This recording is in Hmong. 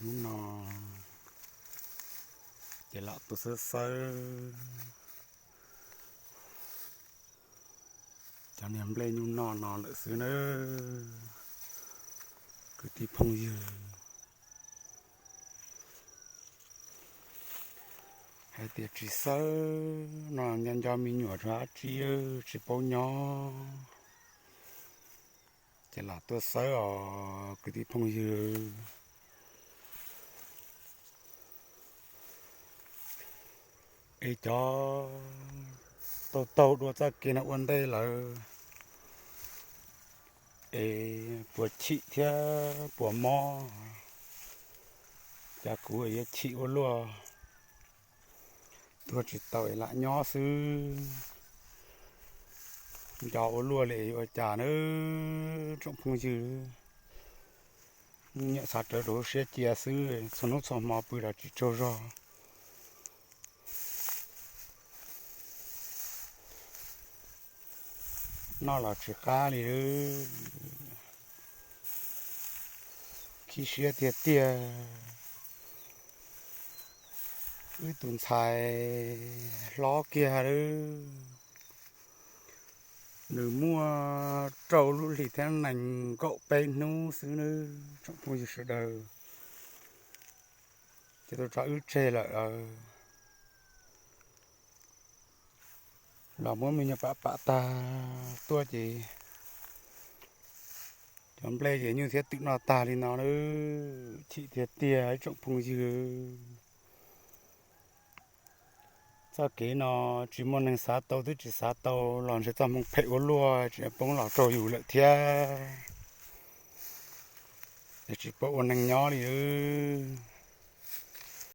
Hnub no ces lam tuaj xawb xawb cov niag nplej nyuj noj no lawm xwb nawb kwv tij phooj ywg. Hais tias tsis xawb no nco nco me nyuam rau dab tsi tsis paub nyob, ces lam tuaj xawb os kwv tij phooj ywg. Es cov taug taug dua txoj kev no ua ntej lawm es puas chim thiab puas mob? Cas kuv yuav chim ua luaj, tuag tsis tau es lam nyob xwb. Nco ua luaj li yuav ua cas nawb tsoom phooj ywg. Nyiam xav rawv rau lub siab cia xwb, txhua hnub txhua hmo pw los tsis tsaug zog. Noj los tsis qab li lawm. Khib siab tiag tiag. Wb tus ntxhais hlob kiag lawm, nws muaj rau lub hlis thiab nees nkaum peb hnub xwb nawb tsoom phooj ywg sawv daws. Ces tuaj tso wb tseg lawm. Los muab me nyuam pam pam tag tuaj ces cov nplej ces nyuj thiab twm noj tag li no lawm, chim tiag tiag ib tsoom phooj ywg. Txoj kev no tsis muaj neeg xav tau twb tsis xav tau los ntshe txoj hmoo phem ua luaj tsis poob los raug yus lawm thiab. Es tsis paub ua neeg nyob li lawm.